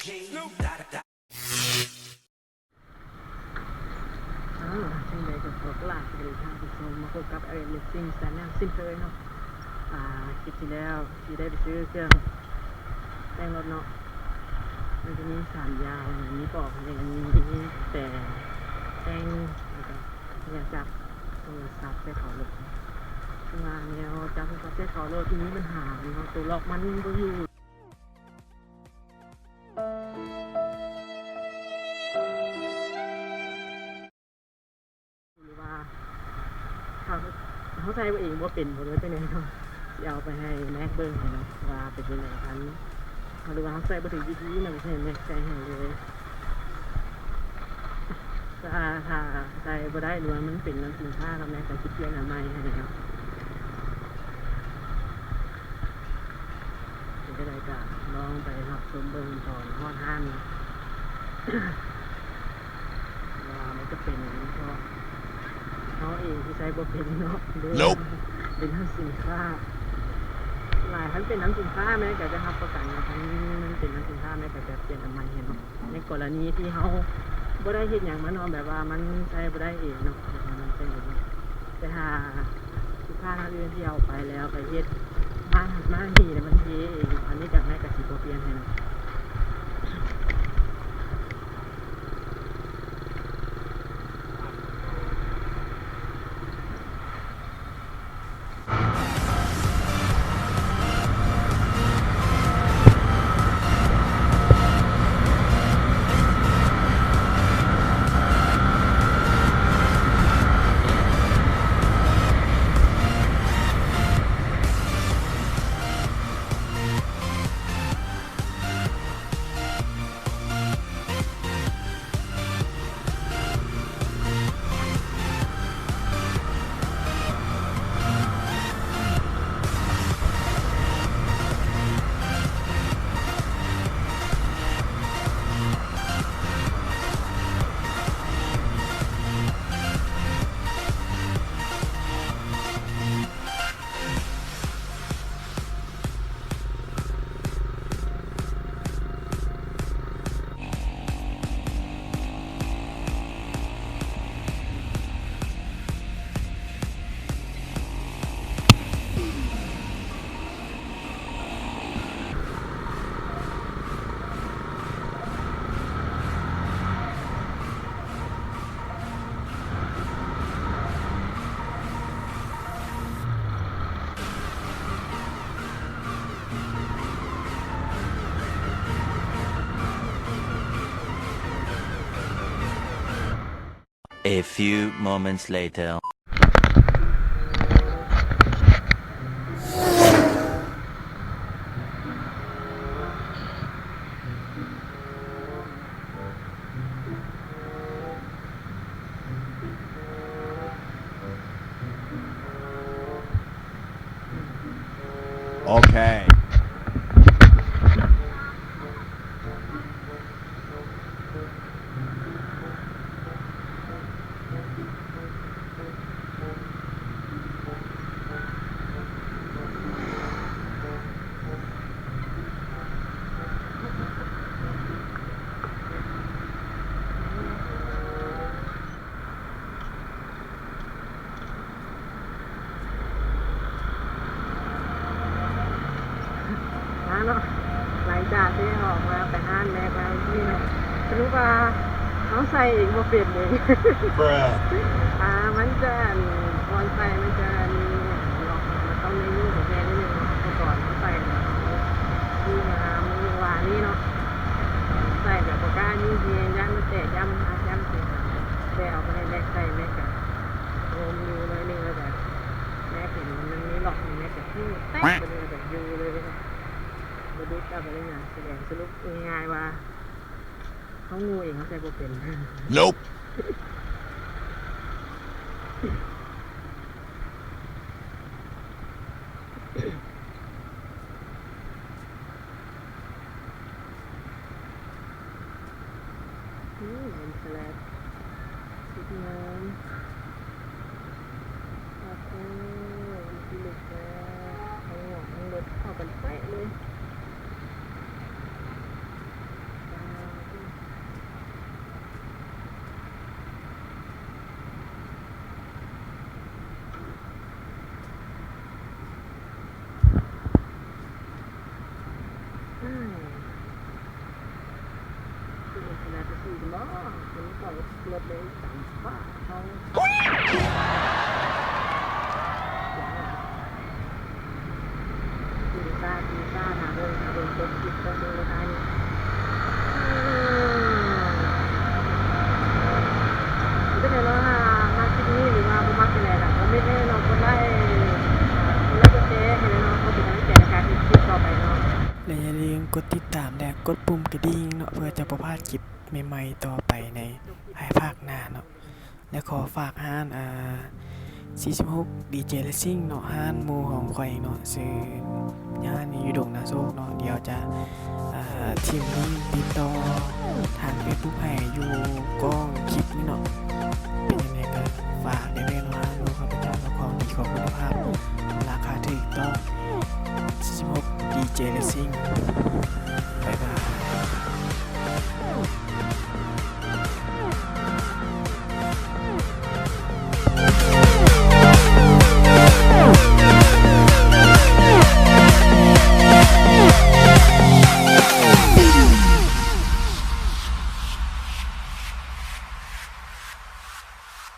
ອ້າວ ຈັ່ງໃດກໍຂໍກາບສະຫວັດດີທ່ານຜູ້ຊົມ ມາພົບກັບ ແອລເອັມ ເຣດຊິງ ແຊນແນວ ເຊັ່ນເຄີຍເນາະ. ອ່າ ຄລິບທີ່ແລ້ວທີ່ໄດ້ໄປຊື້ເຄື່ອງແຕ່ງລົດເນາະ ມັນຈະມີສາມຢ່າງ ມີປອກເຫຼັ້ງ ມີແປງ ແຕ່ງ ແລ້ວກໍແນວຈັບໂທລະສັບໃສ່ເຂົ້າລົດ. ຄືວ່າແນວຈັບໂທລະສັບໃສ່ເຂົ້າລົດທີ່ມີບັນຫາເນາະ ໂຕລັອກມັນບໍ່ຢູ່. ຫຼືວ່າເຮົາ ເຮົາໃຊ້ເອງບໍ່ເປັນບໍ່ ຫຼືວ່າຈັ່ງໃດເນາະ ຊິເອົາໄປໃຫ້ແມັກເບິ່ງໃຫ້ເນາະ ວ່າເປັນຈັ່ງໃດ ຄັນ ຫຼືວ່າເຮົາໃຊ້ບໍ່ຖືກວິທີເນາະ ໃຫ້ແມັກໃສ່ໃຫ້ເລີຍ. ຖ້າ ຖ້າໃສ່ບໍ່ໄດ້ ຫຼືວ່າມັນເປັນນຳສິນຄ້າ ແລ້ວແມ່ນກໍຊິປ່ຽນອັນໃໝ່ໃຫ້ເນາະ. ເປັນຈັ່ງໃດກໍລອງໄປຮັບຊົມເບິ່ງຕອນຮອດຮ້ານເນາະ ວ່າມັນຈະເປັນເພາະເຮົາເອງທີ່ໃຊ້ບໍ່ເປັນເນາະ ຫຼືວ່າເປັນນຳສິນຄ້າ. ຫຼາຍ ຄັນເປັນນຳສິນຄ້າ ແມ່ກໍຈະຮັບປະກັນວ່າ ຄັນມັນເປັນນຳສິນຄ້າ ແມ່ກໍຈະປ່ຽນອັນໃໝ່ໃຫ້ເນາະ. ໃນກໍລະນີທີ່ເຮົາບໍ່ໄດ້ເຮັດຫຍັງມັນເນາະ ແບບວ່າມັນໃຊ້ບໍ່ໄດ້ເອງເນາະ ມັນເປັນແບບນີ້. ແຕ່ຖ້າລູກຄ້າທ່ານອື່ນທີ່ເອົາໄປແລ້ວໄປເຮັດມາ ມານີ້ແລ້ວມັນເພເອງ ອັນນີ້ກໍແມ່ກໍຊິບໍ່ປ່ຽນໃຫ້ເນາະ. A few moments later. ໂອເຄ. ມາເນາະ ຫຼັງຈາກທີ່ອອກມາໄປຮ້ານແມັກແລ້ວນີ້ເນາະ ສະຫຼຸບວ່າເຮົາໃສ່ເອງບໍ່ເປັນເດ້. ອ່າ ມັນຈະ ອັນ ບ່ອນໃສ່ມັນຈະ ອັນ ລັອກ ມັນຕ້ອງໄດ້ຍູ້ແນ່ນິດໜຶ່ງເນາະ ເພາະຕອນໃສ່ນະ ຊື້ມາມື້ວານນີ້ເນາະ ໃສ່ແບບບໍ່ກ້າຍູ້ແຮງ ຢ້ານມັນແຕກ ຢ້ານມັນຫັກ ຢ້ານມັນເປັນຫຍັງ ແຕ່ເອົາໄປໃຫ້ແມັກໃສ່ ແມັກກະງົມຢູ່ໜ້ອຍໜຶ່ງ ແລ້ວກະແມັກເຫັນມັນມີລັອກ ແມັກກະຖິ້ມແຕກໄປເລີຍ ແບບຢູ່ເລີຍ ບໍ່ຫຼຸດ ເອົາໄປໄດ້ຫຍັງ. ສະແດງສະຫຼຸບງ່າຍໆວ່າ ເຮົາໂງ່ເອງ ເຮົາໃສ່ບໍ່ເປັນ. Nope. ອືມ ເປັນສະແລັບ ສຸດງາມ ໂອ້ໂຫ ມີທີ່ເຫຼັກແທ້ ທັງຫົວທັງລົດເຂົ້າກັນເປະເລີຍ. ໄປ ເລີຍຕາມຟ້າເຮົາ ຕີຟ້າ ຕີຟ້າ ຖ້າເບິ່ງ ຖ້າເບິ່ງ ກົດຕິດ ກົດເບິ່ງ ເລີຍ ອືມ ເປັນຈັ່ງໃດເນາະ ຖ້າມັກຄລິບນີ້ ຫຼືວ່າບໍ່ມັກຈັ່ງໃດກໍຄອມເມັນໄວ້ເນາະ ກົດໄລ້ ກົດໄລ້ ກົດແຊໃຫ້ແດ່ເນາະ ເພື່ອເປັນກຳລັງໃຈໃນການເຮັດຄລິບຕໍ່ໄປເນາະ ແລະຢ່າລືມກົດຕິດຕາມ ແລະກົດປຸ່ມກະດິ່ງເນາະ ເພື່ອຈະບໍ່ພາດຄລິບໃໝ່ໆຕໍ່ໄປໃນພາຍພາກໜ້າເນາະ. ແລະຂໍຝາກຮ້ານ ອ່າ ສີ່ສິບຫົກ ດີເຈ ເລດຊິງເນາະ ຮ້ານໝູ່ຂອງຂ້ອຍເນາະ ຊື່ຮ້ານຢູ່ດົງນາໂຊກເນາະ ດຽວຈະ ອ່າ ຖິ້ມລິ້ງຕິດຕໍ່ທາງເຟສບຸກໃຫ້ຢູ່